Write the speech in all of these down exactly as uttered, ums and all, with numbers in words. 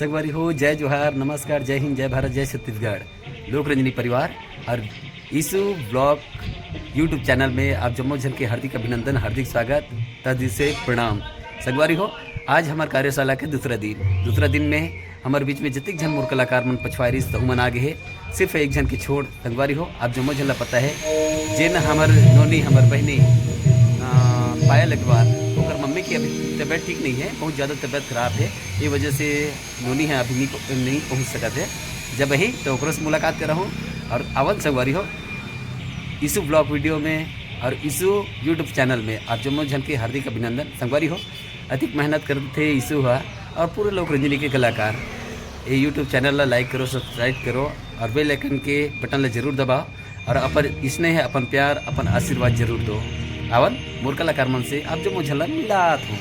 संगवारी हो, जय जोहार, नमस्कार, जय हिंद, जय भारत, जय छत्तीसगढ़। लोक रंजनी परिवार और ईशु ब्लॉग YouTube चैनल में आप जम्मो झन के हार्दिक अभिनंदन, हार्दिक स्वागत, तह दिल से प्रणाम। संगवारी हो, आज हमार कार्यशाला के दूसरा दिन, दूसरा दिन में हमर बीच में जतिक झन मोर कलाकार मन पछवाय रिस, तहु मन आ गे हे। सिर्फ एक झन के छोड़ संगवारी हो, आप जम्मो झन ला पता है, जेन हमर नोनी, हमर बहिनी, आ, पायल अग्रवाल, ओकर मम्मी की अभी तबीयत ठीक नहीं है, बहुत ज़्यादा तबीयत खराब है। ये वजह से नोनी है अभी नहीं पहुँच सकत है। जब ही तो ओकरो से मुलाकात करहूँ। और आवन संगवारी हो, ईशु ब्लॉग वीडियो में और ईशु YouTube चैनल में आप जम्मो झन के हार्दिक अभिनंदन। संगवारी हो, अधिक मेहनत करथे ईशु हा और पूरे लोक रंजनी के कलाकार। ये YouTube चैनल ला लाइक करो, सब्सक्राइब करो और बेल आइकन के बटन ला जरूर दबाओ और अपन स्नेह, अपन प्यार, अपन आशीर्वाद जरूर दो। आवन मोर कलाकार मन से आप जम्मो झन ला मिलात हूँ।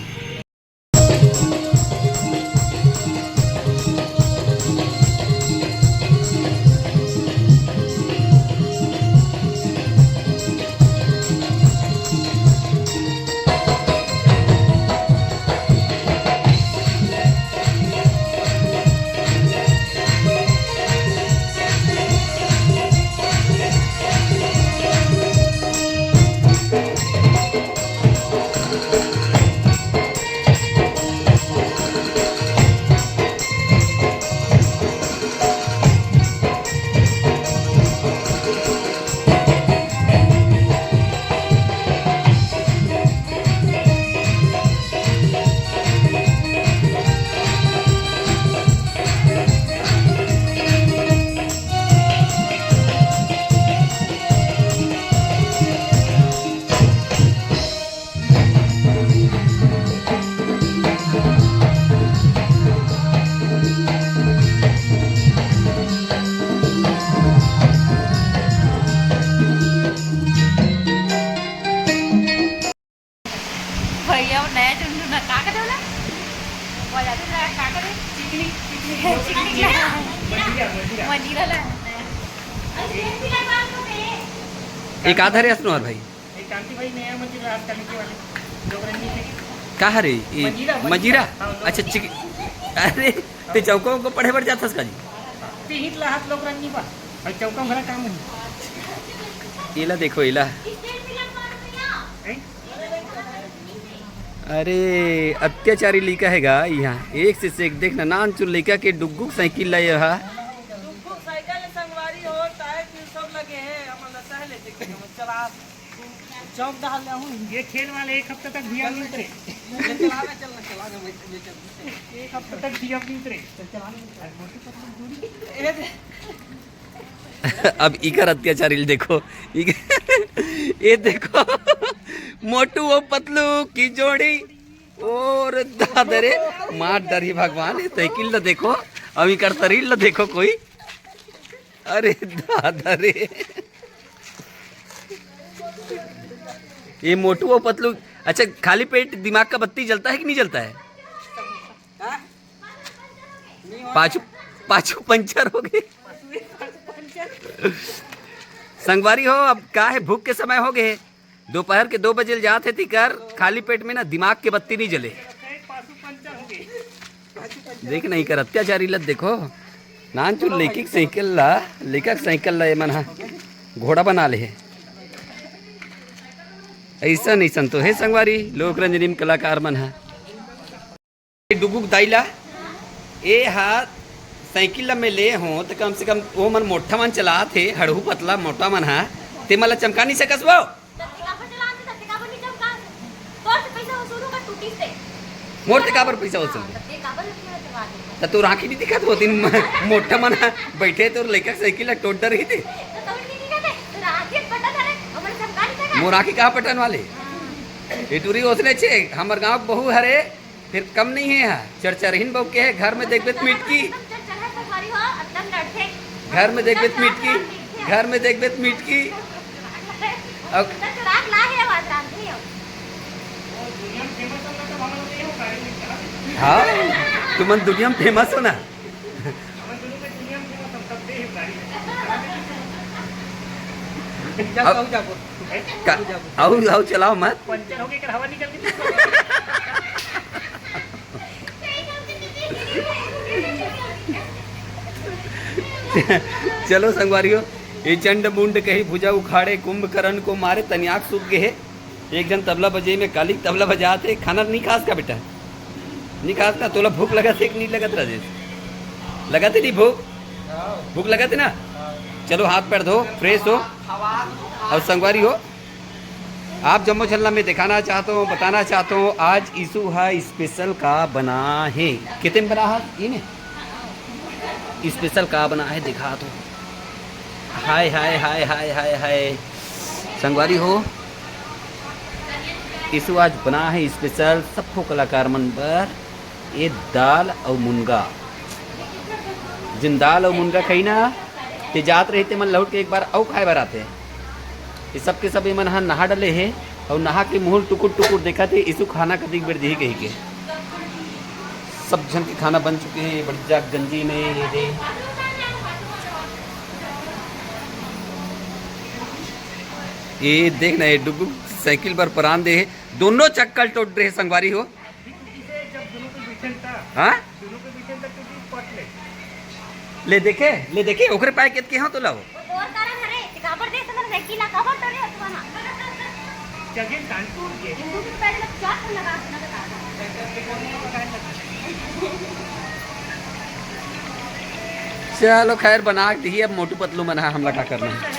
भैया, वो नया झुंझुना का करे वाला? वो जाते ना, का करे? चिकनी, चिकनी। चिकनी का? मजीरा, मजीरा। मजीरा ला। एक आधा रे असनो हर भाई। एक कांति भाई नया मजीरा आज कल के वाले। जोगरंगी में। का हरे? ये मजीरा, मजीरा। मजीरा? हाँ, लोग अच्छा, चिक-, अरे, ते चौका उका पढ़े बर जाथस का जी? ते हित ला हाथ लोग रंगी बा। और चौका भरा काम नहीं। एला देखो, एला। हैं? अरे, अत्याचारी लइका हे गा इहाँ। एक से, से एक, देख ना, नानचुन लइका के डुग्गुक साइकिल ला ये हा। डुग्गुक साइकिल संगवारी हो, टायर ट्यूब सब लगे हे, हमन ला सह लेथे कि हमन चला। चौक डाल ले हूँ। ये खेल वाले एक हफ्ते तक धिया मिलत रहे। चला ना, चल ना, चला ना, मैं, मैं चल। एक हफ्ते तक धिया मिलत रहे। चल, चला ना, चल। ए दे। अब इकर अत्याचारी ल देखो, इक-, ये देखो, मोटू और पतलू की जोड़ी। और दादा रे, मार डरी भगवान, ये साइकिल ल देखो, अब इकर शरीर ल देखो कोई। अरे दादा रे, ये मोटू और पतलू। अच्छा, खाली पेट दिमाग का बत्ती जलता है कि नहीं जलता है? पाछू, पाछू पंचर हो गे। संगवारी हो, अब का हे, भूख के समय हो गे हे, दोपहर के दो बजे ले जात हे तिकर, खाली पेट में ना दिमाग के बत्ती नहीं जले। देख ना इकर अत्याचारी ल देखो, नानचुन लइका के साइकिल ला, लइका के साइकिल ला एमन हा घोड़ा बना ले हे। अइसन अइसन तो हे संगवारी, लोक रंजनी में कलाकार मन हा। डुगुक दाई ला, ए हा साइकिल ला मैं ले हों, त कम से कम ओ मन मोट्ठा मन चलात हे, हड़हू पतला मोटा मन हा, ते मन ला चमका नहीं सकस वो? मोर ते काबर पैसा वसूल? त तोर आँखी नहीं दिखत होतिन, मोट्ठा मन हा बैठे तोर लइका साइकिल ला टोट डर ही ते। मोर आँखी कहाँ पटन वाले? ए टूरी ओसने छे, हमर गाँव के बहू हरे, फिर कम नहीं हे हा, चरचरहिन बहू के हे, घर में देखबे त मिटकी। घर में देखबे त मिटकी, घर में देखबे त मिटकी। अब हाँ, तुमन दुनिया में फेमस हो ना। अब का, आओ, आओ, चलाओ मत। पंचर हो गया, हवा निकल गई। चलो संगवारी हो, ये चंड मुंड कही भुजा उखाड़े, कुंभकर्ण को मारे, तनियाक सूत गे हे। एक झन तबला बजे में काली तबला बजात हे। खाना नहीं खास का बेटा? नहीं खास का? तोला भूख लगत हे कि नहीं लगत राजेश? लगत हे नहीं भूख? भूख लगत हे ना? चलो हाथ पैर धो, फ्रेश हो। और संगवारी हो, आप जम्मो झन ला मैं दिखाना चाहता हूँ, बताना चाहता हूँ, आज ईशु हा स्पेशल का बना है। कितने में बना है? इन्हें स्पेशल का बना है, दिखा तो। हाय, हाय, हाय, हाय, हाय, हाय। संगवारी हो, ईशु आज बना है स्पेशल सबको कलाकार मन बर। ये दाल अउ मुनगा, जिन दाल अउ मुनगा खाई ना, ते जात रही ते मन लहुट के एक बार अउ खाए बर आते। ये सब के सब ये मन हा नहा डले हे अउ नहा के मुंह टुकुर टुकुर देखत हे, ईशु खाना कतिक बेर दिही कही के। सब झन के खाना बन चुके हे, बढ़िया गंजी में ये दे। ये देख ना, ये डुगु साइकिल बर परान दे हे। दोनों चक्कल टोट रहे संगवारी हो। हाँ? ले देखे, ले देखे, ओकरे पाए केतके हाँ तो लाओ। चलो खैर, बना के दिही, अब मोटू पतलू मन हा हमला का करना है।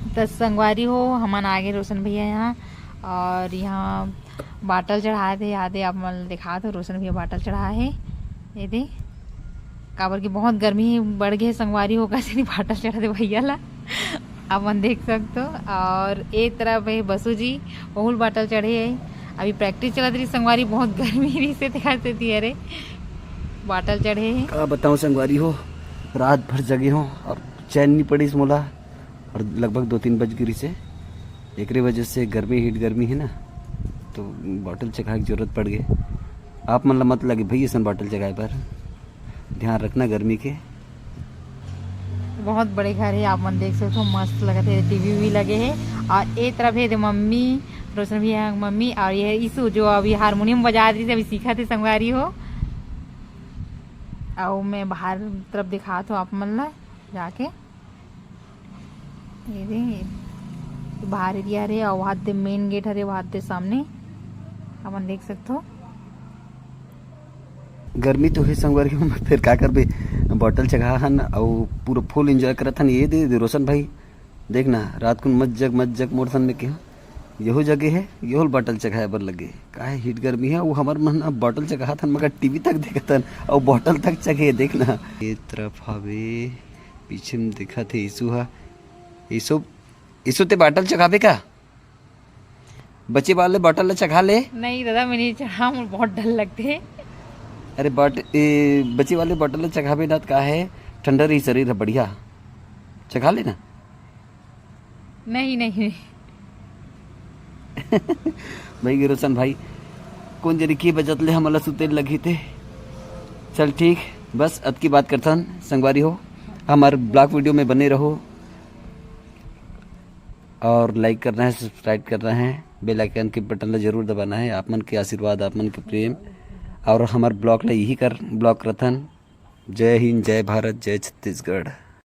त संगवारी हो, हमन आगे रोशन भैया यहाँ, और यहाँ बाटल चढ़ाए थे, याद है आप मन दिखात हो, रोशन भैया बाटल चढ़ाए हे। ये दे, काबर कि बहुत गर्मी बढ़ गे संगवारी हो, कइसे नहीं बाटल चढ़ा दे भैया ला, आप मन देख सकते हो। और ए तरफ है बसु जी, ओहू ल बाटल चढ़े है। अभी प्रैक्टिस चलत रही संगवारी, बहुत गर्मी रही से दिखाते थी, अरे बाटल चढ़े है। का बताऊं संगवारी हो, रात भर जगे हो और चैन नहीं पड़ीस मोला, और लगभग दो तीन बज गिरी से, एकरे वजह से गर्मी, हीट गर्मी है ना, तो बॉटल चघाए के जरूरत पड़ गए। आप मन ला मत लगे भाई ऐसन बॉटल चघाए पर, ध्यान रखना गर्मी के। बहुत बड़े घर है, आप मन देख सकते हो, मस्त लगत है, टीवी भी लगे है। और ए तरफ है दे मम्मी, रोशन भैया मम्मी, और ये ईशु जो अभी हारमोनियम बजा रही थी, अभी सीखा थे संगवारी हो। और मैं बाहर तरफ दिखात हूँ आप मन ला जाके। ये दे, ये बाहर एरिया हरे, और वहाँ दे मेन गेट हरे, वहाँ दे सामने अपन देख सकते हो। गर्मी तो है संगवारी हो, फिर का करबे, बॉटल चघा हन और पूरा फुल एंजॉय करत हन। ये दे, दे रोशन भाई, देख ना, रात कुन मत जग, मत जग मोर सन में के यहू जगे है, यहू बॉटल चघाए बर लगे। काहे हीट गर्मी है, वो हमर मन अब बॉटल चघात हन, मगर टीवी तक देखत हन और बॉटल तक चघे, देख ना। ये तरफ हवे, पीछे में दिखत है यीशु हा। ईशु, ईशु ते बॉटल चघाबे का? बच्चे वाले बॉटल ला चघा ले। नहीं दादा, मैं नहीं चढ़ा, मुझे बहुत डर लगते। अरे बट ए, बच्चे वाले बॉटल ला चघाबे ना त का है, ठंडा रही शरीर है, बढ़िया। चघा लेना। नहीं नहीं नहीं। भाई गिरोसन भाई, कोन जनी के बजत ले हमला सुते लगही ते। चल ठीक, बस अतकी बात करथन संगवारी हो, हमार ब्लॉग वीडियो में बने रहो और लाइक करना है, सब्सक्राइब करना है, बेल आइकन के बटन ला जरूर दबाना है। आप मन के आशीर्वाद, आप मन के प्रेम और हमार ब्लॉग ला यही कर ब्लॉग रतन। जय हिंद, जय भारत, जय छत्तीसगढ़।